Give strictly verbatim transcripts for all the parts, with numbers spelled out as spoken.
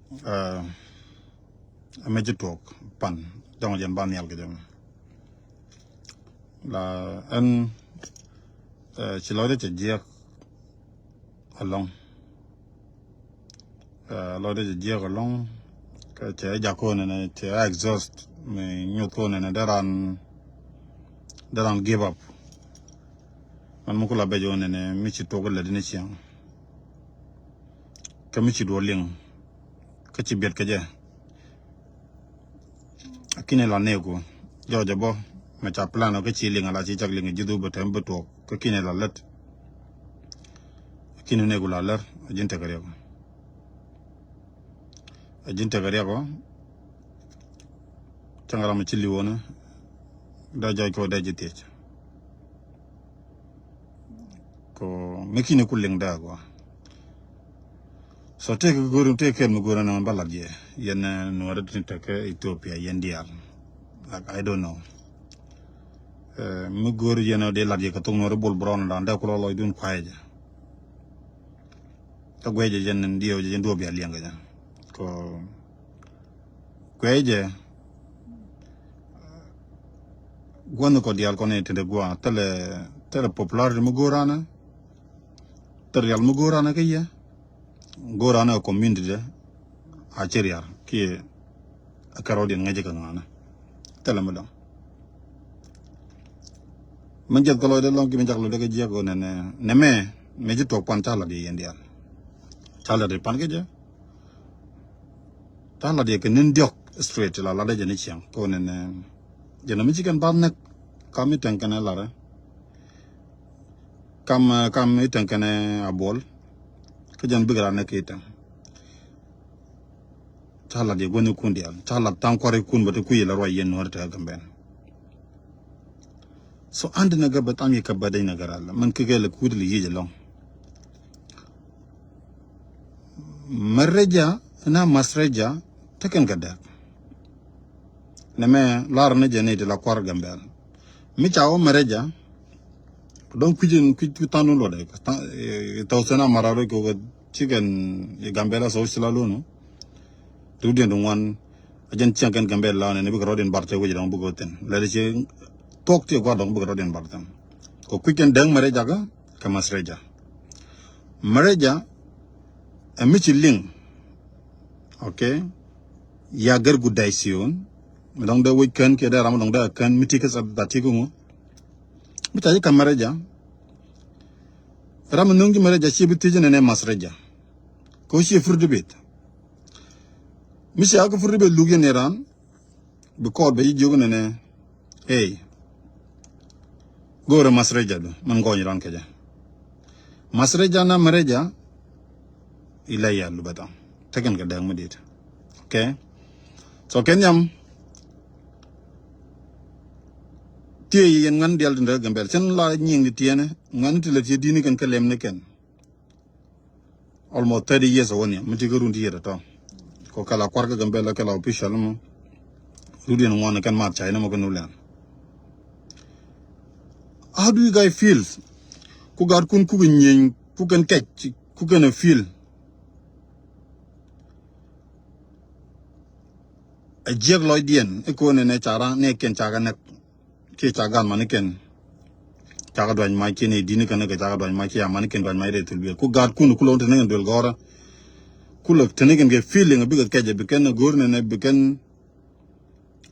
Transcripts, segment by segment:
Ɛ mɛ ci tuɔk pan dɔŋ jɛn ba nhial kɛ jɛ mɛ. La ɛn ɛ ci lɔcdɛ cɛ jiɛk alɔŋ. Ɛ lɔcdɛ cɛ jiɛk alɔŋ. Kɛ cɛ jak kɔn nɛ cɛ exhaust mi nyuth kɔn nɛ dee ran dee ran give up. Man mi kula bɛ jɛ wä nɛnɛ mi ci tuɔk lɛ dini ciɛŋ. Kä mi ci duɔ liŋ kä ci biɛt kɛ jɛ. Akini la neku jɔjɛ bɔ mɛ ca plan ɔ kä ci liŋ ala ci cak liŋ ji̱ dhubä tɛm bi tuɔk kä kini la lät. Akini neku la lär a ji̱n tekɛ riɛk. A ji̱n tekɛ riɛk ɔ. Cäŋ ram ci li̱w ɔnä dee jɔc kɛ wä dee ji̱ thiec. Ko mi kini ku liŋ dee agua. So tëëk go̱r tëëk kɛl mi go̱r ɛn ba lat yɛ yɛn nuɔrɛ tin tekɛ Ethiopia yɛn diaal. Like, I don't know. Mi go̱r yɛn ɔ dee lat yɛ kɛ thok nuɔrɛ bol brɔn dan dee ku lɔ lɔc dun kuayɛ jɛ. Kä guɛcɛ jɛ ni diɛw jɛ jɛ duɔp ya liɛŋ kɛ jɛ. Kɔ guɛcɛ gua̱n kɔ dial kɔn i̱ tinde gua̱ thilɛ thilɛ popularity mi go̱o̱r anɛ. Thilɛ rial mi go̱o̱r anɛ kä yɛ go̱o̱r anɛ community dɛ. A ci rial kiɛ a kɛrɔɔdiɛn ŋäcɛ kɛ ŋa̱nɛ. Thilɛ mi dɔ̱ŋ. Min jiɛth kä lɔcdɛ lɔŋ ki min cak lɔcdɛ kä jiɛk ɣöö nɛnɛ nɛmɛ mɛ ci tuɔk pan ca lat yɛ yɛn diaal. Ca lat yɛ pan kä jɛ. Ca lat yɛ kɛ ni̱n diɔ̱k straight la latdɛ jɛ ni ciɛŋ kä ɣöö nɛnɛ jɛ nɛ mi ci kɛn bath näk kam i̱ tɛŋ kɛnɛ larɛ. Kam kam i̱ tɛŋ kɛnɛ a buɔl. Kä jɛn bikɛ lat näk ki i̱ tɛŋ. Ca lat yɛ guäthnikun diaal ca lat tha̱a̱ŋ kua̱rikun bä ti kui̱ yɛ la ruac yɛn nuɔ̱ɔ̱ri te kä Gambɛl. So andi na gä bä tha̱a̱ŋ yɛ kä bä dec na gä ral mɛn kikɛ lɛ kuut lɛ yiec ɛlɔ̱ŋ. Mɛrɛja na masrɛja tekɛn kɛ dɛk. Nɛmɛ lar ni jɛ ni ti la kuar Gambɛl mi ca wä mɛrɛja. Dɔ̱ŋ kui̱c in kui̱c kui̱ tha̱a̱ŋ dun luɔt ɛ tha̱a̱ŋ sɛn a mara rɔ kɛ wä cikɛn i Gambɛl a sɔ ci la lonu. Ti wä diɛn ti ŋuan a jɛn ciɛŋ kɛn Gambɛl la nɛn bikɛ rɔɔdiɛn bar te wec dɔ̱ŋ bikɛ wä thin lɛ ti ci thuɔk ti gua̱ dɔ̱ŋ bikɛ rɔɔdiɛn bar thin. Kɛ kui̱c kɛn dɛŋ mɛrɛja kä kɛ masrɛja. Mɛrɛja ɛ mi ci liŋ. Okay. Ya gɛr gudai siyon mi dɔŋ dee wec kän kiɛ dee ram mi dɔŋ dee a kän mi ti kä sat dhat ti kä ŋu. Mi ca ji̱ ka̱m mɛrɛja. Ram mi nöŋ ji̱ mɛrɛja ciɛ bi thiec nɛnɛ masrɛja. Kɛ wä ciɛ fur dibit. Mi cia kä fur dibit luk yɛn iran. Bi kɔɔt bɛ ji̱ jiök nɛnɛ. Ey. Go̱o̱rɛ masrɛja du mɛn gɔny ran kɛ jɛ. Masrɛja na mɛrɛja. Ilɛ ya lubɛ thaŋ tekɛn kɛ dɛk mi dit. Okay. So kɛ nhiam. Tiee yɛ yɛn ŋuɛn dial tin dee Gambɛl cɛn la nyiŋ di tiɛɛnɛ ŋuɛn ti lɛ tiee di̱ni kɛn kɛ lɛm ni kɛn. Almost thirty years ago ni mi ti kä run ti yet atɔ. Ko kɛ la kuar kä Gambɛl kɛ la official mɔ. Run diɛn ŋuan kɛn mat cay ni mɔ kɛ nu lɛn. How do you guys feel? Ku gaat kun ku kɛ nyieny ku kɛn kɛc ku kɛn a feel. A jiɛk lɔcdiɛn i̱ ko̱n ɛn ɛ ca ran nɛ kɛn ca kɛ näk. Kiɛ ca gat mani kɛn. Ca kɛ duac mac kiɛ ni di̱ni kɛn kɛ ca kɛ duac mac kiɛ a mani kɛn duac mac rɛy thil biɛl ku gat kun ku lo̱n te ni kɛn duel gɔrä. Ku lɛ te ni kɛn kɛ feeling a bikɛ kɛc a bi kɛn a go̱r nɛn a bi kɛn.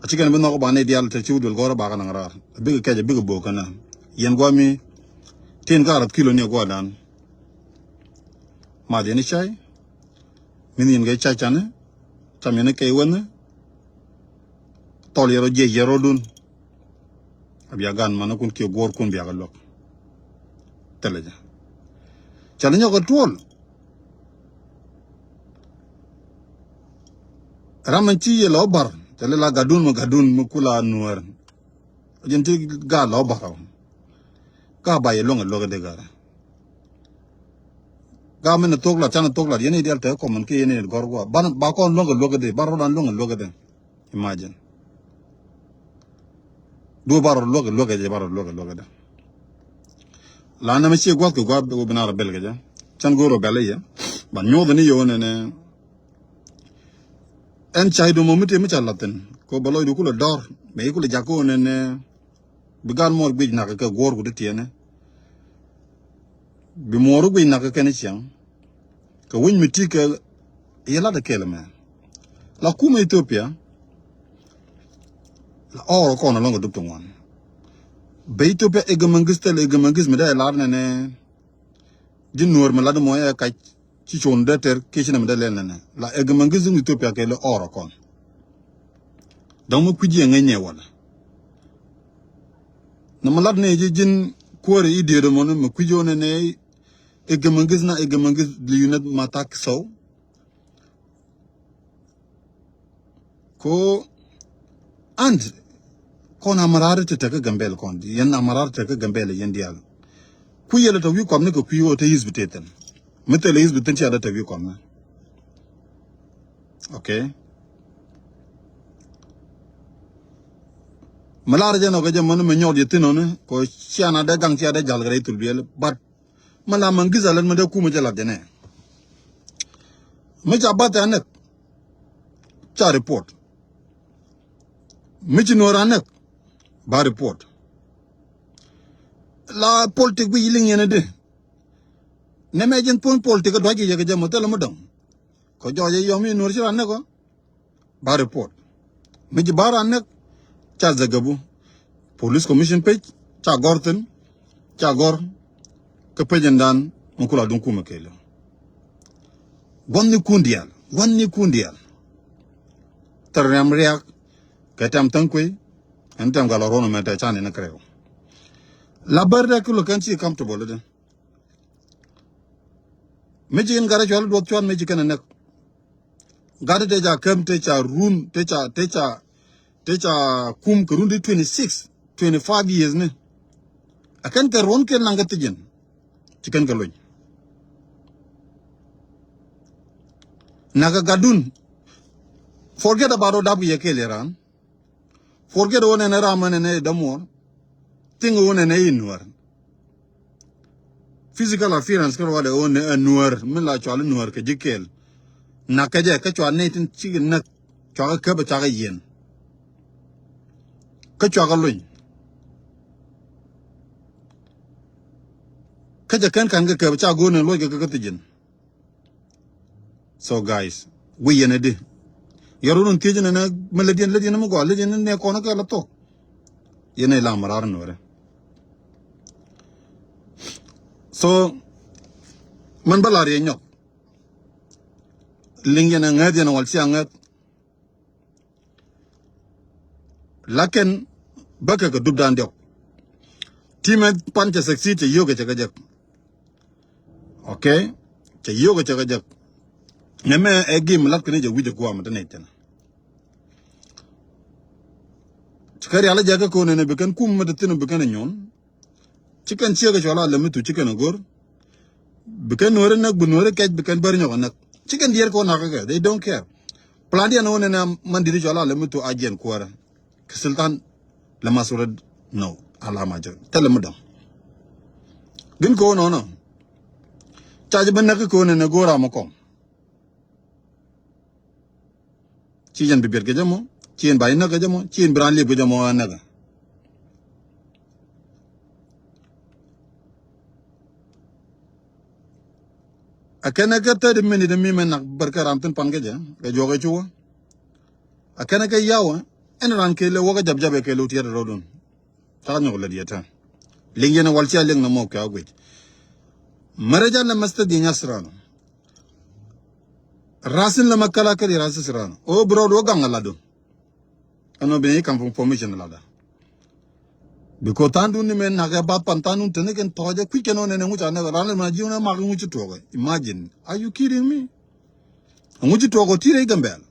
A ci kɛn bi nhɔk ba ni dial te ci wut duel gɔrä ba kɛ naŋ raar a bikɛ kɛc a bikɛ bo̱o̱k kɛn a yɛn guami. Tin ka rat kilo ni a guadan. Ma diɛn i̱ cay. Min yɛn kɛ ca canɛ cam yɛn kɛ iwɛnɛ. Thɔl yɛrɔ jiɛc yɛrɔ dun. A bia gan manä kun kiɛ guɔr kun bia kɛ luäk. Thilɛ jɛ. Ca lɛ nyɔk kɛ tuɔl. Ram man ci yɛ lɔ bar ca lɛ la gadun ma gadun ma kula nuɛr. Jɛn ti ga lɔ bar. Ga ba yɛ luäŋ a luäk a dee garɛ. Gam in a thok lat can a thok lat yɛn idial te kɔmɔn ki yɛn in gɔr gua ban ba kɔn luäŋ a luäk a dee ba rɔdan luäŋ a luäk a dee. Imagine. Duo ba rɔ luäk a luäk a dee ba rɔ luäk a luäk a dee. La na mi ci guath ki gua bi na rɔ bel ka jɛ can go̱o̱r rɔ bel a yɛ. Ban nyuɔth ni yɛ wä nɛnɛ. Ɛn caydu mɔ mi tëë mi ca la̱th thi̱n kɛ ɣöö bɛ lɔcdu kulɛ dɔ̱r, mëë kulɛ jakä ɣöö nɛnɛ bi gaat muɔɔr guic nakä kɛ guɔ̱ɔ̱rku ti tiɛɛnɛ. Bi muɔɔr guic nakä kɛn ciaŋ. Kɛ wi̱ny mi ti kɛ yɛ la̱t ɛ kɛɛl ɛmɛ. La kumɛ Ethiopia la ɔɔr kɔn ɛlɔ̱ŋ kɛ dup ti ŋuan. Bɛ Ethiopia Hege Mengistu, thil Hege Mengistu mi dee ɛ lar nɛnɛ. Ji̱n Nuäär mi lat mɔ ɛ kac ci cuɔ̱n dee tɛr kiɛ ci nɛmɛ dee lɛl nɛnɛ. La Hege Mengistu in Ethiopia kɛ lɛ ɔɔr kɔn. Dɔ̱ŋ mi kui̱c yɛ ŋäcnɛ walɛ. Nɛ mi lat ni ji̱ ji̱n kuäärɛ i̱ diëëdɛ mɔni mi kui̱c ɣöö nɛnɛ Hege Mengistu na Hege Mengistu li yunät ma thak thɔw. Ko and kɔn amarar ti tekä Gambɛl kɔn, yɛn amarar tekä Gambɛl yɛn diaal. Ku yɛlɛ te wi̱i̱ kɔmni kɛ kui̱ ɣöö te hizb te thi̱n. Mi thilɛ hizb thi̱n cia dee te wi̱i̱ kɔmni. Okay. Mi lar jɛ nɔ kɛ jɛ mɔni mi nyɔɔt yɛ thi̱n ɔni kɛ cia na dee gaŋ cia dee jal kɛ rɛy thul biɛl. But mi la Mengistu a lät mi dee kumɛ jɛ lat jɛ nɛ. Mi ca bath ɛ anɛk ca report. Mi ci Nuäär anɛk ba report. La politik bi liŋ yɛn di. Nɛmɛ ji̱n puɔ̱ny politik kɛ dua̱c kɛ yɛ kɛ jɛ mɔ thilɛ mi dɔ̱ŋ. Kɛ jɔɔc ɛ yɔm i̱ Nuäär ci ran näk ɔ ba report. Mi ji̱ ba ran näk ca dhɛkɛbu. Police commission page ca gɔ̱r thi̱n, ca gɔ̱r kä page in dan mi kula duŋ kumɛ kɛɛliw. Gua̱thnikun diaal, gua̱thnikun diaal. Thil riam riak kɛ tɛm tha̱a̱ŋ kuey. Ɛn tɛm gal ɔ ruɔ̱n ɛmɛ tɛ can in kɛ rɛw. La bär dɛ kulɛ kɛn ci comfortable dɛ. Mi ci in gat ɛ cual duɔth cuan mi ci kɛn ɛ näk. Gat ɛ te ca käm te ca run te ca te ca te ca kum kɛ run ti twenty six, twenty five years ni. Ɛ kɛn kɛ ruɔ̱n kɛ naŋ kɛ thi̱ji̱n. Ci kɛn kɛ lony. Nakä gatdun. Forget about ɔ dap kɛ yɛ kɛɛl yɛ raan. Forget ɣöö nɛnɛ ram ɛ nɛnɛ i̱ dämuɔɔr. Thing ɣöö nɛnɛ i̱ Nuäär. Physical appearance kä ruaadɛ ɣöö nɛ ɛ Nuäär mi la cual i̱ Nuäär kɛ ji̱ kɛɛl. Nakä jɛ kä cua nɛy tin cikɛ näk cuakä käp ɛ cuakä yiɛn. Kä cuakä lony. Kä cɛ kɛn ka̱n kɛ käp ca go̱o̱r nɛ loc kɛ kä thi̱ji̱n. So guys, wi̱i̱ yɛn ɛ di. Yɛ run thiec nɛnɛ mi lät yɛn lät yɛn mi gɔaa lät yɛn nɛ kɔn kɛ la thok. Yɛn ɛ lam rar nuɔrɛ. So mɛn bä la riɛ nyɔk. Liŋ yɛn ɛ ŋäth yɛn wal cia ŋäth. Lakin bäkɛ kɛ dupdan diɔk. Timɛ pan cɛ succeed cɛ yio̱kɛ cɛ kɛ jek. Okay. Cɛ yio̱kɛ cɛ kɛ jek. Nɛmɛ ɛ gim lat kɛ ni jɛ wi̱c ɛ guam te nɛy tɛn. Ci kɛ rial jɛ kɛ ko̱n ɛn bi kɛn kum mɛ te thin bi kɛn ɛ nyuɔn. Ci kɛn ciek ɛ cual a lɛ mi thu ci kɛn ɛ go̱r. Bi kɛn nuɔri näk bi nuɔri kɛc bi kɛn bär nyɔk ɛ näk. Ci kɛn diɛɛr kɛ wä nakä kɛ, they don't care. Plan diɛn wä nɛn ɛ man di̱t cual a lɛ mi thu a jiɛn kuäärä. Kɛ sultan lɛ ma surat nɔ a la ma jɛ thilɛ mi dɔ̱ŋ. Gin kɛ wä nɔnɔ. Ca jɛ bi näk kɛ wä nɛn ɛ go̱r a mɔ kɔm. Ci yɛn bi biɛt kɛ jɛ mɔ, ci yɛn ba inäk kɛ jɛ mɔ, ci yɛn bi raan liep kɛ jɛ mɔ a näk. A kɛn ɛ kɛ thirty minute mi mɛ nak bär kɛ ram thin pan kɛ jɛ kɛ juɔk kɛ cuwä. A kɛn ɛ kɛ yaw ɛn ran kɛ lɛ wä kɛ jap jap ɛ kɛ lɛ wä tiɛt rɔdun. Ca nyɔk lɛ diɛ tɛ. Liŋ yɛn wal cia liŋ na mɔ kɛ a guic. Mɛrɛ ja lɛ mɛstɛ diɛ nya siran. Rasin lɛ mɛ kala kɛ di rasi siran o bi rɔɔd wä gaŋ a ladun. Ɛn ɔ bi ni kam fun formation lada. Because thandun ni mɛ nakɛ bath pan thandun teni kɛn tɔɔjɛ kui̱c kɛn ɔ nɛnɛ ŋuca nɛkɛ ran lɛ ma jiw nɛ mak ŋuci tuɔkɛ. Imagine, are you kidding me? Ŋuci tuɔkɛ ti rɛy Gambɛl.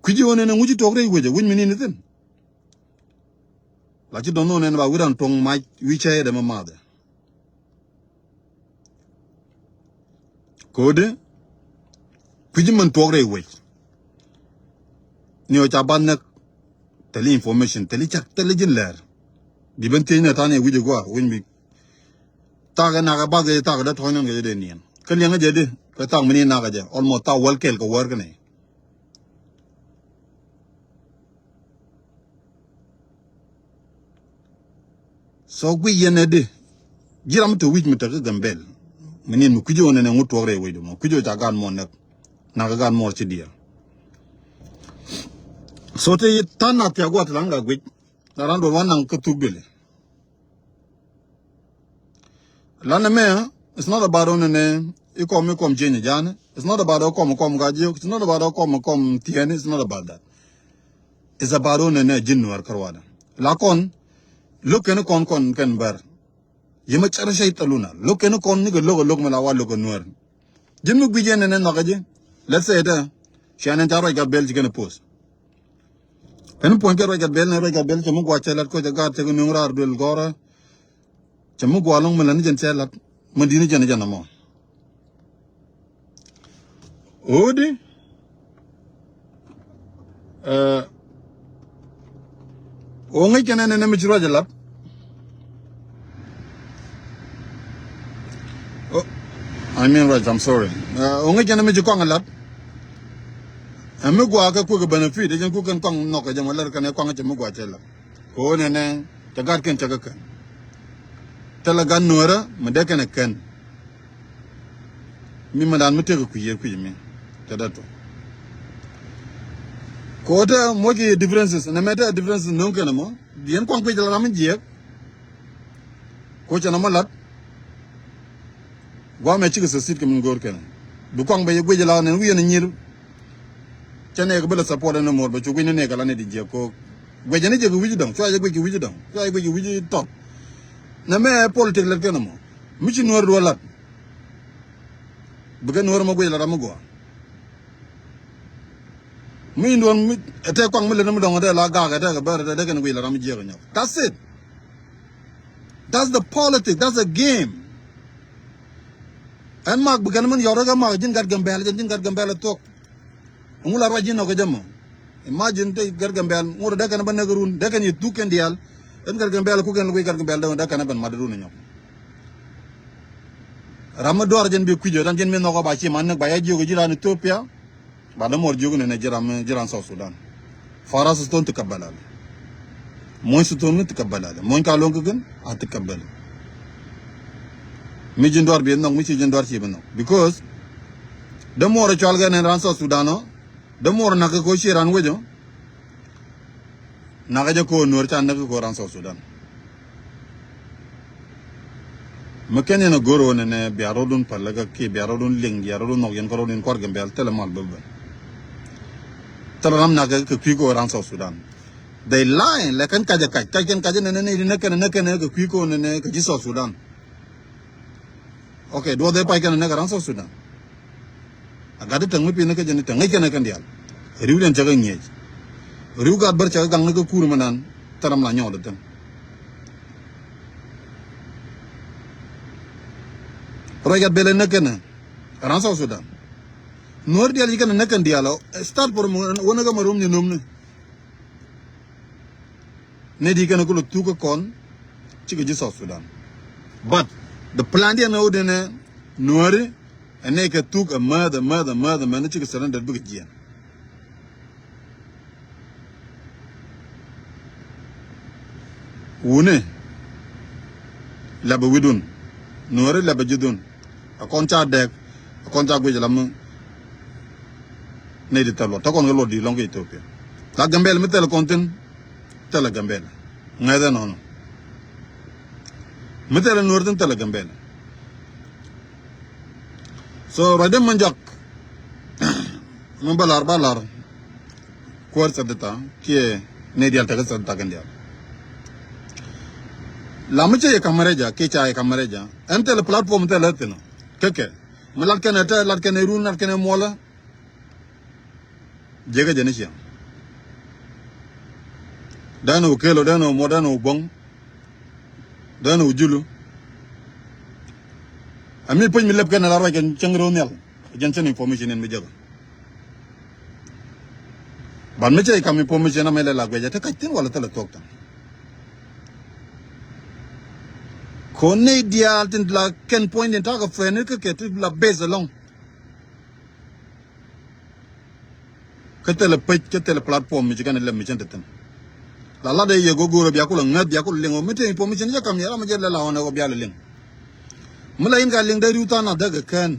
Kui̱ci ɣöö nɛn ɛ ŋuci tuɔk rɛy wecɛ wi̱c mi ni̱n ithin. La ci dɔ̱ŋ ɣöö nɛn ba wi̱dan tuɔ̱ŋ mac wi̱c cäyɛ dɛ ma mathɛ. Ko̱dɛ kui̱ci mɛn tuɔk rɛy wec. Ni ɣöö ca bath näk thɛli information thɛli cak thɛli ji̱n lɛɛr. Bi ben thiec nɛ tha̱a̱n ɛ wi̱c ɛ gua̱a̱ wi̱c mi. Thakɛ nak ɛ bath kɛ thakɛ dee tɔ̱ɔ̱ny nɔn kɛ jɛ dee niɛn. Kä liɛŋä jɛ di kɛ thaak mi ni nakä jɛ almost thaak wäl kɛl kɛ wäär kä nɛy. So guic yɛn ɛ di ji̱ ram mi te wi̱c mi te kä Gambɛl. Mi nin mi kui̱c ɣän ɛn ɛ ŋut tuɔk rɛy wecdu mɔ kui̱c ɣän ca gaat muɔr näk. Nakä gaat muɔr ci diɛɛl. So te tha̱a̱ŋ nath thiak gua̱a̱th te lan gat guic. La ran duɔl wan naŋ kä thuk duëli. Lan ɛmɛ, it's not about ɣän ɛnɛ i̱ kɔm i̱ kɔm jiɛny ɛ ja̱a̱ni. It's not about ɣän kɔm kɔm ka jiök. It's not about ɣän kɔm kɔm thiɛɛni. It's not about that. It's about ɣän ɛnɛ ji̱n Nuäär kärɔadɛ. La kɔn lo̱k kɛn kɔn kɔn kɛn bär. Yɛ mɛ cär cäy thɛluna lo̱k kɛn kɔn nikɛ lo̱k ɛ lo̱k mi la wa lo̱k ɛ Nuäär. Ji̱n mi guic ɛn ɛnɛ nhɔakä ji̱. Let's say ɛ tɛ cian ɛn ca ruac gat bɛl ci kɛn ɛ post. Ɛn puɔ̱ny kɛ ruac gat bɛl ni ruac gat bɛl cɛ mi gua̱c cɛ lat kɔc ɛ gaat cɛ kɛ nuŋ raar duël gɔ̱rä. Cɛ mi gua̱a̱ lɔ̱ŋ mi lät ni jɛn cɛ lat mi di̱t ni jɛn jɛn ɛmɔ. Ɣöödi ɛ ɣöö ŋäc kɛn ɛn ɛn mi ci ruac ɛ lat. Oh, I mean ruac, I'm sorry. Ɛ ɣöö ŋäc kɛn ɛn mi ci kɔaŋ ɛ lat. Ɛ mi gua̱a̱ kɛ kuek ɛ benefit ɛ jɛn kuek kɛn kɔaŋ nhɔk ɛ jɛ mɔ lat kɛn ɛ kɔaŋ cɛ mi gua̱a̱ cɛ lat. Kɛ ɣöö nɛnɛ cɛ gat kɛn cɛ kɛ kɛn. Thilɛ gat Nuäärä mi dee kɛn ɛ kɛn. Mi mɛndan mi tëëk kui̱ yɛ kui̱ mi te dee tuɔ̱k. Kɛ ɣöö te muɔckɛ differences nɛmɛ te differences no̱o̱ŋ kɛn ɛmɔ. Diɛn kɔaŋ kui̱c la ram mi jiɛɛk. Kɛ ɣöö cɛ nɔmɔ la̱t. Gua̱a̱mɛ cikɛ succeed kɛ min go̱o̱r kɛn. Bi kɔaŋ bɛ yɛ guic la nɛn wi̱i̱ ɛn nyir. Cɛ nɛɛk bi lɛ support ɛn mor bɛ cu guic ni nɛɛk ala ni di jiɛk ko̱o̱k. Guic ɛn jiɛk wi̱c dɔ̱ŋ cua jɛ guic wi̱c dɔ̱ŋ cua jɛ guic wi̱c tɔt. Nɛmɛ politik lät kɛn ɛmɔ mi ci Nuäär duɔl lat. Bikɛ Nuäär mɔ guic la ram mi gɔaa. Mi in duɔn mi ɛ tɛ kɔaŋ mi lät ni mi dɔ̱ŋ ɛ tɛ la gak ɛ tɛ kɛ bɛr ɛ tɛ kɛn guic la ram mi jiɛk ɛ nyɔk. That's it. That's the politic. That's the game. Ɛn mak bi kɛn min yɔr rɛ kɛ mak ji̱n gat Gambɛl ji̱n gat Gambɛl ɛ thuɔk. Ŋu la ruac ji̱n nɔk kɛ jɛ mɔ. Imagine te gat Gambɛl ŋu rɛ dee kɛn bä näk run dee kɛn yɛ thuk kɛn diaal. Ɛn gat Gambɛl ku kɛn lukuc gat Gambɛl dee kɛn bä mat run nyɔk. Ram mi duar ji̱n bi kui̱c ɛ ran ji̱n mi nhɔk ɔ ba ci man näk ba ya jiök ji̱ ran Ethiopia. Ba dämuɔr jiök nɛnɛ ji̱ ram ji̱ ran South Sudan. Faras Sudan ti kabal alɛ. Muɔ̱ny Sudan ti kabal alɛ muɔ̱ny ka luɔ̱ŋ kä gin a ti kabal. Mi ji̱n duar bi nhɔk mi ci ji̱n duar ci bi nhɔk because dämuɔr cual kɛ nɛn ran South Sudan ɔ. Dämuɔr nak kɛ ko ci ran wec ɔ. Nakä jɛ ko̱o̱r Nuäär ca näk ko̱o̱r ran South Sudan. Mi kɛn yɛn a go̱r ɣöö nɛnɛ bia rɔ̱dun päl lä kä kiɛ bia rɔ̱dun liŋ bia rɔ̱dun nhɔk yɛn kä rɔ̱dun kuar Gambɛl thilɛ mal bä ben. Thilɛ ram nakä kɛ kui̱ ko̱o̱r ran South Sudan. They lying lɛ kɛn kacä kac kac kɛn kacä nɛnɛ nɛy ti näk kɛn näk kɛn kɛ kui̱ ko̱o̱r nɛnɛ kɛ ji̱ South Sudan. Ok, duɔth ëë pay kɛn ɛ näk ɛ ran South Sudan. A gat itäŋ mi pi̱n kä jɛn itäŋ ŋäc kɛn ɛ kɛn diaal. Ri̱w diɛn cɛ kɛ ŋi̱eec. Ri̱w gat bär cɛ kɛ gaŋ ni kä kuur mi nan thil ram la nyɔɔt ithin. Ruac gat bɛl ɛ näk kɛn ɛ ran South Sudan. Nuäär diaal ci kɛn ɛ näk kɛn diaal ɔ start from wä ni kä ma rom ni nom ni. Nɛy ti kɛn kulɛ thuk kä kɔn cikɛ ji̱ South Sudan. But the plan diɛn ɛ wä denɛ Nuääri ɛ nɛy kɛ thuk ɛ mäth ɛ mäth ɛ mäth ɛ mäth ni cikɛ surrender bikɛ jiɛn. Wuni lapɛ wi̱dun Nuääri lapɛ ji̱thun. A kɔn ca dɛk a kɔn ca guic lam. Nɛy ti thɛl luɔt te kɔn kɛ luɔt di̱i̱t lɔŋ kä Ethiopia. La Gambɛl mi thɛl kɔn thi̱n. Thɛl Gambɛl ŋäth ɛnɔnɔ. Mi thɛl Nuäär thi̱n thɛl Gambɛl. So ruacdä mɛ jɔak. Mi bä lar ba lar. Kuäär thɛt tha kiɛ nɛy diaal tekɛ thɛt tha kɛn diaal. La mi cɛ yɛ kamarɛca kiɛ ca yɛ kamarɛca ɛn thilɛ platform thilɛ thi̱n. Kɛkɛ mi lat kɛn ɛ tɛ lat kɛn ɛ run lat kɛn ɛ muɔlä. Jiäkä jɛ ni ciɛŋ. Dɛn ɛ wä kelo dɛn ɛ wä muɔt dɛn ɛ wä buɔ̱ŋ. Dɛn ɛ wä julu. Ɛ mi puc mi lɛp kɛn ɛ la ruac kɛn cäŋ ro̱o̱ nhial. Jɛn cɛn information in mi jäkä. Ban mi cɛ ikam information amɛ lɛ la guɛcɛ te kac thin wala thilɛ thuɔk thin. Kɔn nɛy diaal tin la kɛn puɔ̱ny tin ta̱a̱ kɛ friend kä kɛ ti la base along. Kä thilɛ page, kä thilɛ platform mi ci kɛn lɛm mi cin te thin. La lat ɛ yɛ go̱o̱r go̱o̱r ɛ bia kulɛ ŋäth, bia kulɛ liŋ ɔ mi te information jɛ kam yɛ ram jɛ lɛ la ɣɔn ɛ ɣɔ bia lɛ liŋ. Mi la in ka liŋ dee ri̱w tha̱a̱ŋ na dhäk kɛ kään.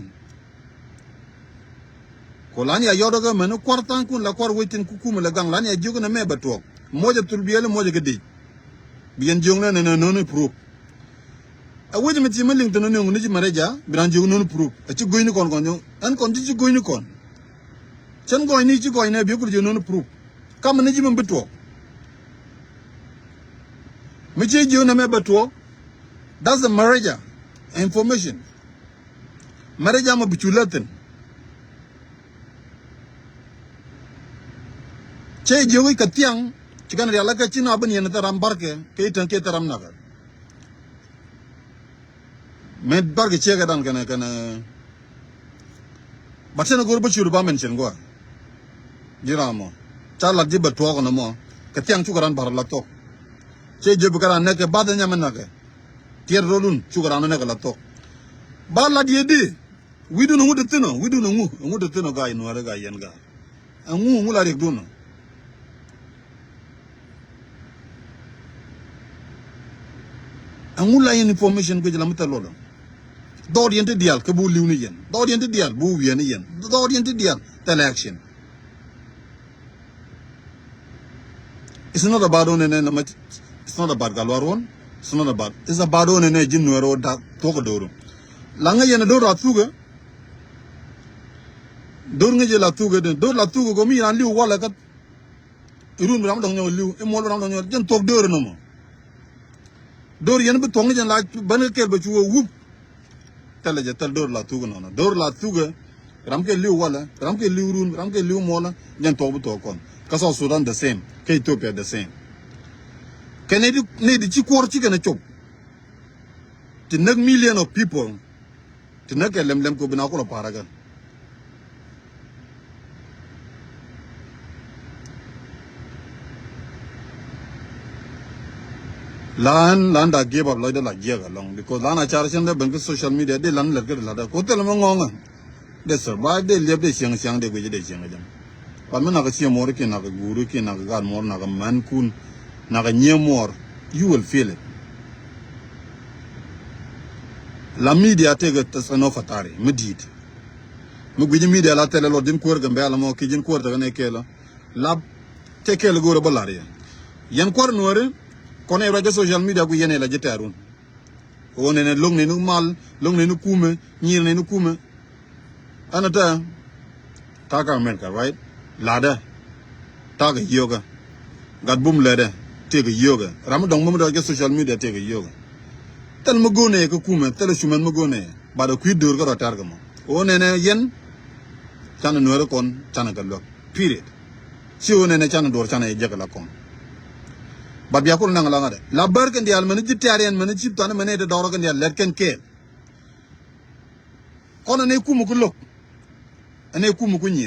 Ko lan ya yɔt kä mɛn kuar tha̱a̱ŋ kun la kuar wec tin kukumɛ lɛ gaŋ lan ya jiök nɛ mɛ bɛ tuɔɔk. Muɔcɛ thul biɛli muɔcɛ kä dic. Bi yɛn jiök nɛ nɛ nɛ nöni proof. A wec mi ci mi liŋ thin ni ŋuni ci mɛrɛja bi ran jiök nöni proof. A ci go̱cni kɔn kɔn jiök ɛn kɔn ci ci go̱cni kɔn. Cɛn gɔɔyni ci gɔɔy nɛ bi kul jiök nöni proof. Kam ni ci mi bi tuɔɔk. Mi ci jiök nɛ mɛ bɛ tuɔɔk. That's the mɛrɛja information. Mɛrɛ jam a bi cu lät thin. Cɛ jiök i̱ kɛ thiaŋ ci kɛn rial kä ci na ben yɛn thɛ ram barkɛ kɛ i̱ täŋ kiɛ thɛ ram nakɛ. Mɛ barkɛ ciɛ kɛ dan kɛnɛ kɛnɛ. Bat cɛn go̱r bä ciöt ba mɛn cɛn gua̱a̱. Ji̱ ram mɔ ca lat ji̱ bɛ tuɔɔk nɔ mɔ. Kɛ thiaŋ cukɛ ran bar la thok. Cɛ jiök bi kɛ ran nɛkɛ bath ɛ nyamɛ nakɛ. Tiɛt rolun cukɛ ran nɛkɛ la thok. Ba lat yɛ di. Wi̱dun ɛŋu te thi̱n ɔ, wi̱dun ɛŋu, ɛŋu te thi̱n ɔ ga̱a̱c nuäärä ga̱a̱c yɛn ga̱a̱c. Ɛŋu, ɛŋu la riɛkdun ɔ. Ɛŋu la yɛn information kuec la mi thil luɔt ɔ. Dhɔɔt yɛn ti diaal kä bu li̱w ni yɛn. Dhɔɔt yɛn ti diaal bu wiee ni yɛn. Dhɔɔt yɛn ti diaal thil action. It's not about one nɛ nɛ. It's not about Gatluak Ruɔn. It's not about. It's about one nɛ ji̱ nuɛɛr wä dak thuɔ̱k do̱r. La ŋäc yɛn do̱r la thukɛ. Do̱r ŋäc yɛ la thukɛ den. Do̱r la thukɛ kɔ mi ran li̱w walɛ kä. Irun bi ram dɔ̱ŋ nyɔk li̱w. Imuɔl bi ram dɔ̱ŋ nyɔk. Jɛn thuɔ̱k do̱r nɔmɔ. Do̱r yɛn bi thuɔ̱k ni jɛn la ben kä kɛl bɛ cu wä wup. Thilɛ jɛ thil do̱r la thukɛ nɔnɔ. Do̱r la thukɛ. Ram kɛ li̱w walɛ, ram kɛ li̱w run, ram kɛ li̱w muɔlä. Jɛn thuɔ̱k bi thuɔ̱k kɔn. Kä South Sudan the same. Kä Ethiopia the same. Kɛ nɛy ti, nɛy ti ci kuɔr ci kɛn ɛ cop. Ti näk million of people. Ti näk kɛ lɛm lɛm kɛ bi na kulɛ pa̱r ɛ kɛn. Lan, lan da give up lɔcdä la jiɛk alɔŋ because lan a car cin dee ben kä social media dee lan lɛt kä dee latdä ko thil mi ŋɔŋä. Dee survive dee liɛp dee cieŋ cieŋ dee guic dee cieŋ jɛn. Kuan mi nak cie muɔr kiɛ nak guuri kiɛ nak gaat muɔr nak män kun nak nyiee muɔr. You will feel it. La media tëëkɛ tɛth ɛn ɔ fatari mi di̱i̱t. Mi guic media la thilɛ luɔt ji̱n kuäär Gambɛla mɔ kiɛ ji̱n kuäär tekɛ nɛ kɛɛl ɔ. Lap tɛ kɛl go̱o̱rä bä la̱r yɛ. Yɛn kua̱r nuääri kɔn ɛ ruac kä social media ku yɛn ɛ la ji̱ tɛ̈run. Ɣöö nɛnɛ lo̱k nɛni mal, lo̱k nɛni kumɛ, nyir nɛni kumɛ. Ɛn ɛ tɛ ta̱a̱ kä America, right? La̱tdä ta̱a̱ kɛ yio̱kä. Gat bum lɛtdɛ tëëkɛ yio̱kä. Ram mi dɔ̱ŋ mi mi ruac kä social media tëëkɛ yio̱kä. Thil mi go̱o̱nɛ kä kumɛ, thil cumɛn mi go̱o̱nɛ. Bat ɛ kui̱ do̱r kä rɔ tɛ̈r kɛ mɔ. Ɣöö nɛnɛ yɛn canɛ nuääri kɔn canɛ kɛ luäk. Period. Ci ɣöö nɛnɛ canɛ duɔ̱ɔ̱r canɛ jɛ jek la kɔn. Bat bia kul naŋ la ŋa̱t ɛ la bär kɛn diaal mɛn ji̱ tɛ̈r yɛn mɛn ci than mɛn ɛ te dɔɔr kɛn diaal lɛt kɛn kɛɛl. Kɔn ɛn ɛ kumɛ ku lo̱k. Ɛn ɛ kumɛ ku nyi.